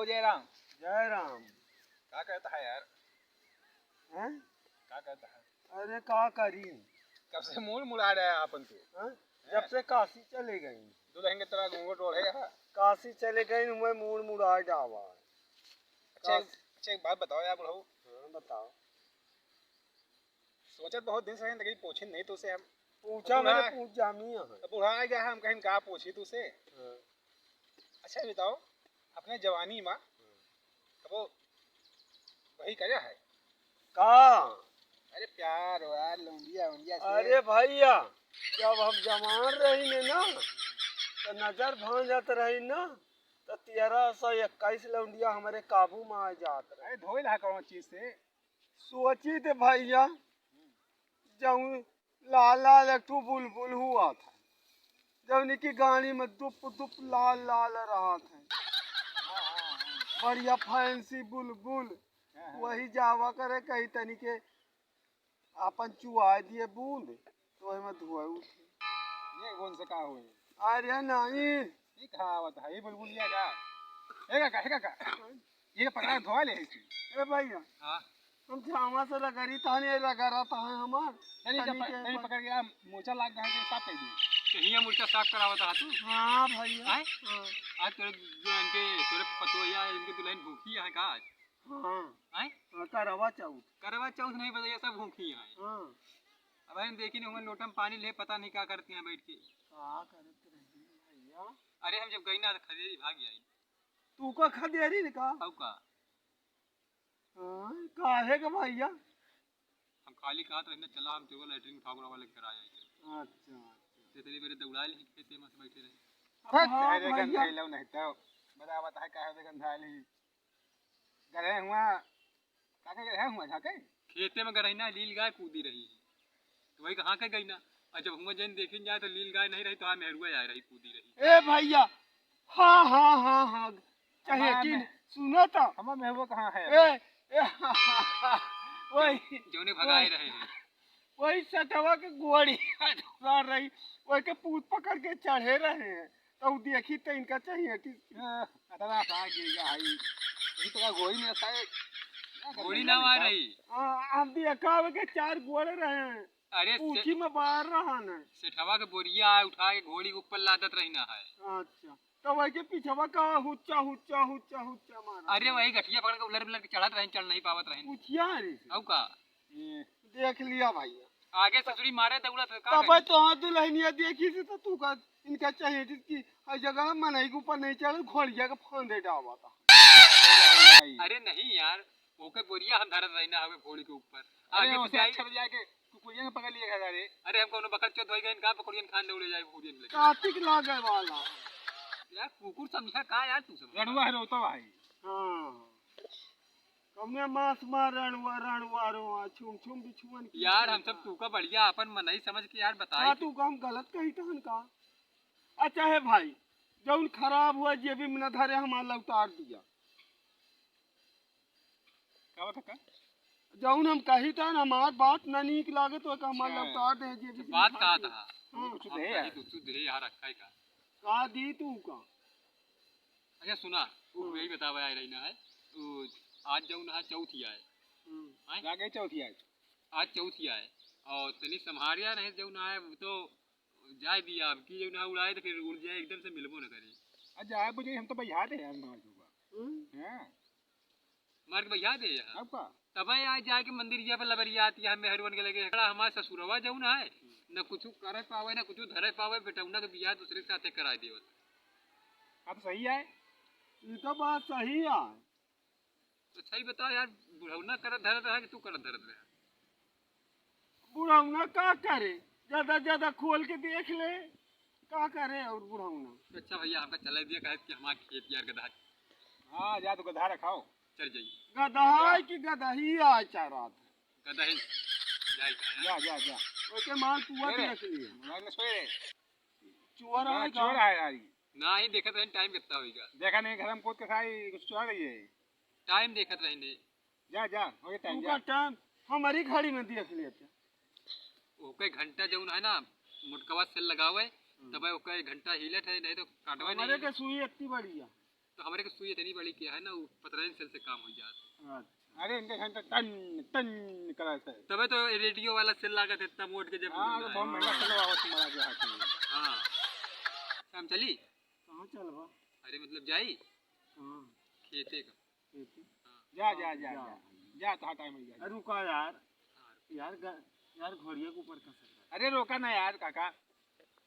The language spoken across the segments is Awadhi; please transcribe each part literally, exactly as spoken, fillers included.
जय राम। जय राम। का कहता है यार? हैं? का कहता है? अरे का करी? कब से मूड़ मुड़ा रहा है आपन तू? हैं? जब से काशी चले गई। दुल्हन के तरह घूंघट ओढ़े है। काशी चले गई, मैं मूड़ मुड़ा डावा। अच्छा, काश- अच्छा, एक बात बताओ यार बुढ़ऊ। हाँ, बताओ। सोचत बहुत दिन से हैं, लेकिन पूछे नहीं तुसे हम। पूछा बूढ़ा मैंने, है। पूछ जामी है। अब बूढ़ा आ गया है, हम कहीं का पूछी तुसे। हाँ। अच्छा, ये बताओ, अपने जवानी में कबो वही करे है? का? अरे प्यार व्यार, लौंडिया वौंडिया से। अरे भैया, जब हम जवान रही ने ना, तो नजर भांजत रही ना, तो तेरह सौ इक्कीस लौंडिया हमारे काबू में आ जात रहे। अरे धोइल है कौन चीज से? सोची थे भैया, जौन लाल लाल एक ठो बुलबुल हुआ था, जौन की गाड़ी में दुप दुप लाल लाल रहा था, बढ़िया फैंसी बुलबुल, वही जावा करे कहीं तनी के आपन चुआ दिए बूंद, तो ओहिमे धुआं उठे। ये कौन से का होए? अरे नहीं। ये कहावत है, ये बुलबुलिया का? हे काका, हे काका, ये पकड़ा धोआ ले इसी। ए भैया, हाँ। हम झामा से रगड़ी ताने रगड़ा ता है हमार। नहीं, जब तनी प-, के नहीं पर- पकड़ के आप मोचा लाग गए तो साफ कर दिए। तो हिया मोचा साफ करावत रहा तू? हाँ भैया। आए? हाँ। आज तोरे जो इनके, तोरे पतोहिया, इनके दुल्हन भूखी है का आज? हाँ। आए? हाँ, करवा चौथ। करवा चौथ नहीं बताइए, सब भूखी हैं। हाँ। अब हम देखी नहीं, लोटा में पानी ले, पता नहीं क्या करती हैं बैठ के। का करत रही भैया? अरे हम जब गई ना तो खदेरी भाग आई। तू का खदेरी ने का? अब का? हाँ, काहे का भैया? हम खाली कहत रही ना, चला हम तेरे लैट्रिन उठा उठा लेके करा जाए। अच्छा, अच्छा। इतनी मेरे दौड़ा ली खेते में से बैठे रहे। अब हाँ अरे भैया। गंधाइलो नहीं तो। बता, बता काहे से गंधाइली? गरहे हुआ, का के गरहे हुआ झाके? खेते में गरही ना, लील गाय कूदी रही। तो वही कहाँ के गई ना? और जब हुआ जन देखिन जाए तो लील गाय नहीं रही, तो हाँ मेहरुआ आए रही, कूदी रही। ए भैया, हाँ, हाँ, हाँ, हाँ, चाहे हमार कि में-, सुनो तो। हमार मेहरुआ कहाँ है? ए, ए, वही, जौने भगाए वही, रहे हैं। वही सटवा के गोड़ी रही, वही के पूत पकड़ के चढ़े रहे हैं। तो उ देखी तो इनका चाहिए कि हाँ, अतना सा गिर गया है। यही तो का गोई में सा है। गोड़ी ना मार रही। हाँ, हम भी एकावे के चार गोड़े रहे हैं। अरे से-, पूछी में बाहर रहा न। सेठवा के बोरिया आए उठा के घोड़ी के ऊपर लादत रही ना है। अच्छा, तो वही के पीछवा का हुच्चा, हुच्चा, हुच्चा, हुच्चा मारा। अरे वही गठिया पकड़ के उलर बिलर के चढ़त रहे, चढ़ नहीं पावत रहे। पूछिया रे से। अब का? देख लिया भैया। आगे ससुरी मारे दौड़त है, का तबे करी? तो हाँ दुल्हनिया देखी से तो तू का इनका चाहिए कि हर जगह मनई के ऊपर नहीं चढ़े, घोड़िया के फांदे डावा था। अरे नहीं यार, ओकर बोरिया हम धरत रही ना हवे घोड़ी के ऊपर। अरे आगे से ओसे जाई। अच्छा तो जाके कुकुरिया में पकड़ लिया था रे। अरे हम कौनो बकरचोद होई गए, इनका पकड़ियन खान दौड़े जाए घोड़ियन लेके। कातिक लागे वाला। यार कुकुर समझा का यार तू सब? रणुआ है रोता भाई। हाँ। कमे मास मार रणुआ, रणुआ, रोआ, छुम छुम बिछुअन की यार, हम सब तू का बढ़िया अपन मनई समझ के यार बताई। का तू का हम गलत कही तहन का? अच्छा है भाई, जौन खराब हुआ जेबी में न धरे हमार लौटार दिया। का बात है का? जौन हम कही तहन हमार बात न नीक लागे तो का हमार अच्छा। लौटार दे जेबी तो से बात निकाल का दे। था? हाँ। कुछ हम दे कही यार। तो तू दे यार, रखा है का? का दी तू का? अच्छा सुना, वो हम्म। यही बतावे आए रही ना है, वो आज जौन है चौथ ही आए। हम्म। आए? लागे चौथ ही आए। आज चौथ ही आए। और तनी संभारिया नहीं जौन आए, वो तो जाए दिया, अब की जौन है उड़ाए तो फिर उड़ जाए, एकदम से मिलबो न करे। आज जाए बुझे, हम तो बहियात है यार, मार दूंगा। हम्म। हाँ। मार के बहिया दे यहाँ। अब का? तबे आज जाके मंदिरिया पर लबरिया आती है, मेहरुअन के लगे। हमार ससुरवा जौन है, न कुछ करे पावे, न कुछ धरे पावे, बेटौना के बियाह दूसरे के साथे कराए देवत। अब सही है। ई तो बात सही है। तो सही बताओ यार, बुढ़ौना करत धरत रहा कि तू करत धरत रहा? बुढ़ौना का करे, ज्यादा ज्यादा खोल के देख ले, का करे और बुढ़ौना। अच्छा भैया, हमका चले दिया, कहे कि हमार खेत यार गधा। हाँ, जा तो गधा रखाओ। चल जाइए। गधा है कि गदही है चारात? गधा ही। जाए का है? जा, जा, जा। ओके, माल पुआ अरे, देख लिए। मोबाइल में सोए। चोर हाँ, आएगा। चोर आए यारी। ना ही देखत रहे टाइम कितना होइगा। देखा नहीं, घर में कूद के सारी कुछ चोर रही है। टाइम देखत रहे ने। जा, जा, हो गया टाइम, तू जा। का टाइम हमारी घड़ी में देख लेते। ओके घंटा जौन है ना, मोटकवा से लगावे, हम्म। तबे ओके घंटा हिलत है, नहीं तो काटवा हमारे नहीं। के सुई इतनी बड़ी है। तो हमरे के सुई इतनी बड़ी किया है ना, वो पतरैन सेल से काम हो जात। अच्छा। अरे, इनके घर तो टन, टन करत है। तबे तो रेडियो वाला सेल लागत है, इतना मोट के जब हाँ, तो बहुत महंगा सेल आवत हमारा के हाथ में। हाँ। अच्छा, हम चली? कहाँ चलबा? अरे, मतलब जाई? हाँ। खेते का। खेते? हाँ। जा, जा, जा, जा। जा। जा, तो हाँ, टाइम हो गया। अरे, रुका यार। हाँ। यार, ग-, यार, घोड़िया के ऊपर का सर। अरे, रोका ना यार, काका।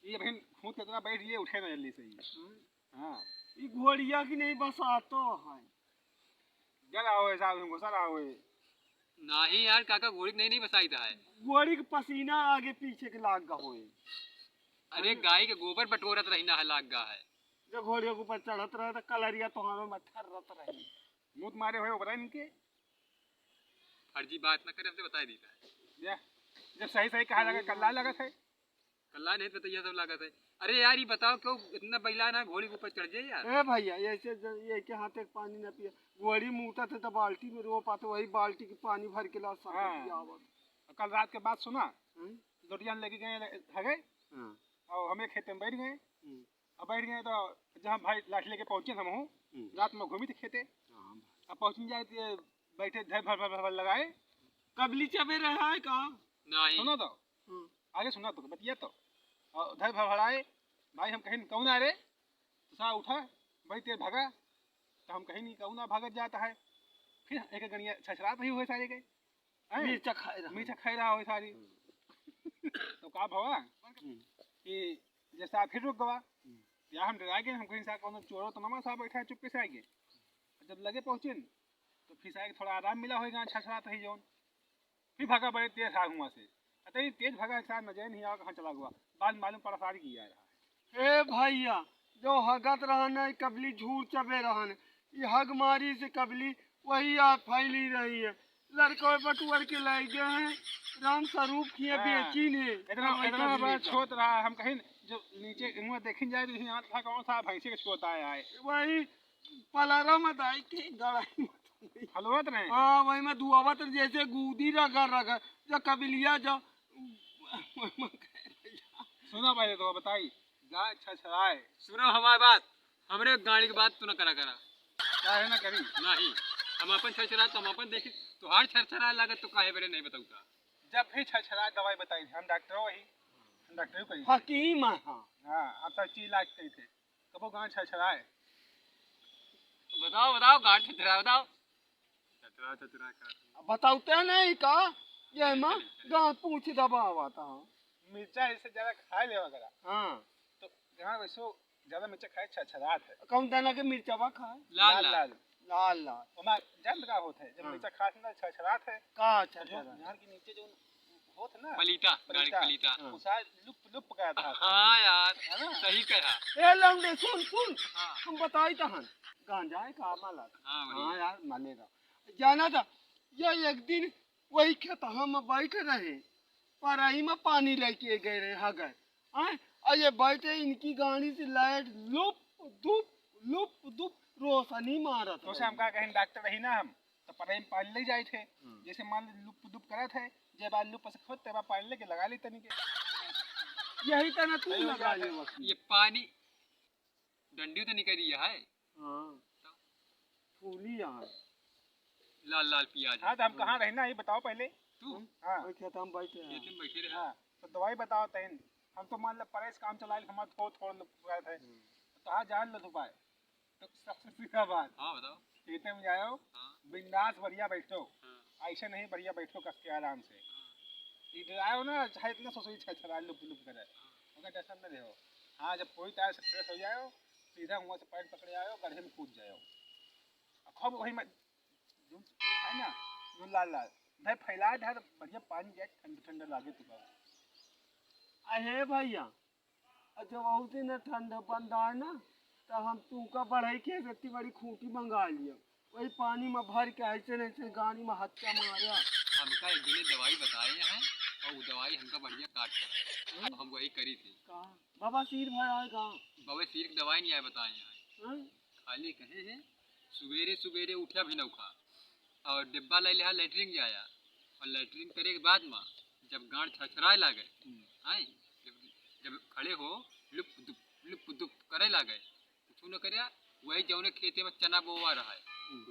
ये अभी खूंट के तरह बैठ गए, उठे ना जल्दी से ही। हम्म। हाँ। ई घोड़िया की नहीं बसातो है। जरा होए साहब, हमको सर होए। नहीं यार काका, घोड़ी के नहीं, नहीं बसाई था है। घोड़ी के पसीना आगे पीछे के लाग गा होए। अरे गाय के गोबर बटोरत रही ना है, लाग गा है। जब घोड़िया के ऊपर चढ़त रहे तो कलरिया तोहरो में ठर्रत रही। मूत मारे होए ओकरा इनके। फर्जी बात ना करे, हमसे बताई दी था। या, जब सही सही कहा लगा, कल्ला लगत है। कल्ला नहीं तो यह सब लागत है। अरे यार, ये बताओ, क्यों इतना बैला ना घोड़ी के ऊपर चढ़ जाए यार? ए भैया, ऐसे ज-, ये के हाथ एक पानी ना पिया। घोड़ी मूतत है तो बाल्टी में रो पाते, वही बाल्टी के पानी भर के ला सकत हाँ। पियावत। कल रात के बात सुना, हम्म? लोटिया लेके गए, हगे, हाँ। और हमें खेते में बैठ गए। हम्म। अब बैठ गए तो जहाँ भाई लाठी लेके पहुँचे हम हूँ, हम्म। रात में घूमी थे खेते। हाँ। अब पहुँच जाए तो ये बैठे धर भर भर भर लगाए। कबली चबे रहा है का? नहीं। सुनो तो। हम्म। आगे सुना तो, बतिया तो। और उधर भड़बड़ाए, भाई हम कहीं कौन आ रे? तो साला उठा, बड़ी तेज भागा। तो हम कहीं नहीं, कौन आ भागत जाता है। फिर एक गणिया छछरात ही हुए सारे के। हैं? मिर्चा खाए रहा। मिर्चा खाए रहा हुए सारी। हम्म। तो का भवा? हम्म। कि जैसा फिर रुक गवा। हम्म। या हम डरा गए, हम कहीं सा कौन चोरो तो नमा सा बैठा है, चुप्पे से आ गए। जब लगे पहुँचे न, तो फिर सारे के थोड़ा आराम मिला होएगा, छछरात ही जौन। फिर भागा बड़े तेज भाग हुआ से। अतई तेज भागा के साथ नजर नहीं आवा कहाँ चला गवा। बाद मालूम पड़ा सारी की आ रहा है। ए भैया, जो हगत रहन है, कबली झूठ चबे रहन, ये हग मारी से कबली वही आ फैली रही है। लड़कों बटुअर के लाई गए हैं, राम स्वरूप किए हाँ। बेचिन है। इतना, अब इतना ऐसा बड़ा नहीं छोट रहा, हम कहीं जो नीचे मुँह देखिन जाए तो यहाँ था कौन सा भैंसे के छोट आया है। वही पलारा में दाई के गड़ाई में हलवत रहे। हाँ, वही में धुआवत रहे, जैसे गूदी रगड़ रगड़, जो कबिलिया जो। सुना पहले तो बताई, गाय छछराए। सुनो हमारी बात, हमरे गाड़ी की बात तू ना करा करा। काहे ना करी? नहीं, हम अपन छछराए तो हम अपन देखी, तुहार छछराए लागत तो काहे बरे नहीं बताऊ था। जब भी छछराए दवाई बताई, हम डॉक्टर वही, हम डॉक्टर ही कही। हकीम है, हाँ। हाँ, आप सब चीज इलाज कही थे। कबो गाँव छछराए। बताओ, बताओ, गाँव छछराए, बताओ। छछरा, छछरा का? अब बताउते नहीं का? ये माँ गाँव पूछ दबावा था। मिर्चा इससे ज्यादा खाए लेवा करा। हाँ। तो गाँव वैसो ज्यादा मिर्चा खाए छछरात है। कौन दाना के मिर्चावा खाए? लाल, लाल, लाल। लाल। लाल, लाल। ओमा जान का होत है, जब हाँ। मिर्चा खात ना छछरात है। का तो जो छछरात? गाँव के नीचे जो होत ना, पलीता, गाड़ी पलीता। पलीता। हाँ। उसार लुप, लुप गया था। हाँ यार, है ना? सही कहा। ए लौंडे, सुन, सुन। हाँ। हम बताई तहन। गांजा है का माला? हाँ, वही। हाँ यार, मालेगा। जाना था, ये एक दिन वही खेतवा में बैठ रहे, परही में पानी लेके गए रहे, हाँ गए। आए, और ये बैठे इनकी गाड़ी से लाइट लुप, दुप, लुप, दुप, रोशनी मारत तो से रही। हम का कहें, डॉक्टर रही ना हम, तो परही में पानी ले जाए थे। हम्म। जैसे मान ली लुप, दुप करत है, जब आज लुप से खोद, तब पानी लेके लगा ली तनी के। यही तरह तू सही हो लगा जाता। ले वकील। ये पानी डंडी तो निकल रही है। हाँ। तो? फूली यहाँ। लाल लाल प्याज। हाँ, तो हम कहाँ रहे ना, ये बताओ पहले। तू? हाँ। वही खेत हम बैठे हैं। खेत में बैठे रहे। हाँ, तो दवाई बताओ तैन। हम तो मान लो परेस काम चला, हमारा थोड़, थोड़ लोग गए थे। हम्म। तो हाँ, जान लो उपाय। तो सबसे सीधा बात। हाँ, बताओ। खेते में जाओ, हाँ। बिंदास बढ़िया बैठो। हाँ। ऐसे नहीं, बढ़िया बैठो कस के आराम से। हाँ। ये डराओ ना, चाहे इतना सोचो, छछरा लुप लुप करे। हाँ। ओकर टेंशन न लेहो। हाँ, जब पूरी तरह से फ्रेश हो जाओ, सीधा हुआँ से पैंट पकड़े आयो, गड्ढे में कूद जाओ। आ खूब वही में जो है ना, जो लाल लाल, भाई फैला दे तो बढ़िया पानी जाए, ठंडा ठंडा लागे तो बाबू। अहे भैया, अच्छा, बहुत ही ना ठंड बंदा है ना, तो हम तू का बढ़ई के इतनी बड़ी खूंटी मंगा लिया, वही पानी में भर के ऐसे न ऐसे गाड़ी में हच्चा मारा। हमका एक जने दवाई बताए हैं और वो दवाई हमका बढ़िया काट करा। हम्म। अब हम वही करी थी। का? बाबा सीर भर आए का? बाबा सीर की दवाई नहीं आए बताए हैं। हाँ? खाली कहे हैं, सुबेरे सुबेरे उठा भी नौखा और डिब्बा ले लिहा लेटरिन जाया और लेटरिन करे के बाद में जब गांड छरछराए लागे, हम्म। आए, जब, जब खड़े हो लुप दुप, लुप दुप करे लागे, कुछ न करे, वही जौने खेते में चना बोवा रहा है,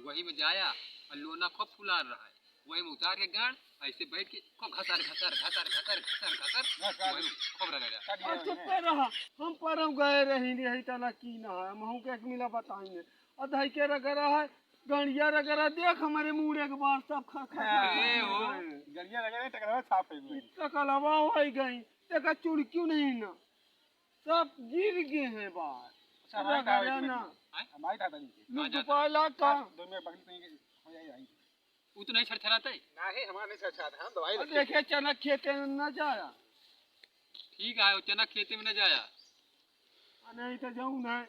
वही में जाया और लोना खूब फुला रहा है, वही में उतार के गाड़, ऐसे बैठ के खूब घसर, घसर, घसर, घसर, घसर, घसर, घसर। वही में खूब रगड़ा। काट दिया और चुप मैंने। कर रहा, हम परम गए रही, यही तना की ना है, हम के एक मिला बताएंगे। और धई के रगड़ा है, गड़िया रगड़ा, देख हमरे मूड़े के बार सब खर खर हाँ। खर ए हो। गए। गड़िया रगड़ा, टकरावा छाप है भाई। इतना कलवा हो गई, देखा चुड़कियों नहीं ना, सब गिर गए हैं बार। अच्छा, हमारे रगड़ा कहाँ ना। हमारे कहाँ नहीं। लुक पाला का। दो मिनट बगल में हो जाए भाई। वो तो नहीं छरछराते। नहीं, हमारा नहीं छरछराता, हम दवाई अब लेते हैं। देखे चना खेते में न जाया। ठीक है, वो चना खेते में न जाया। आ नहीं तो जाऊँ ना,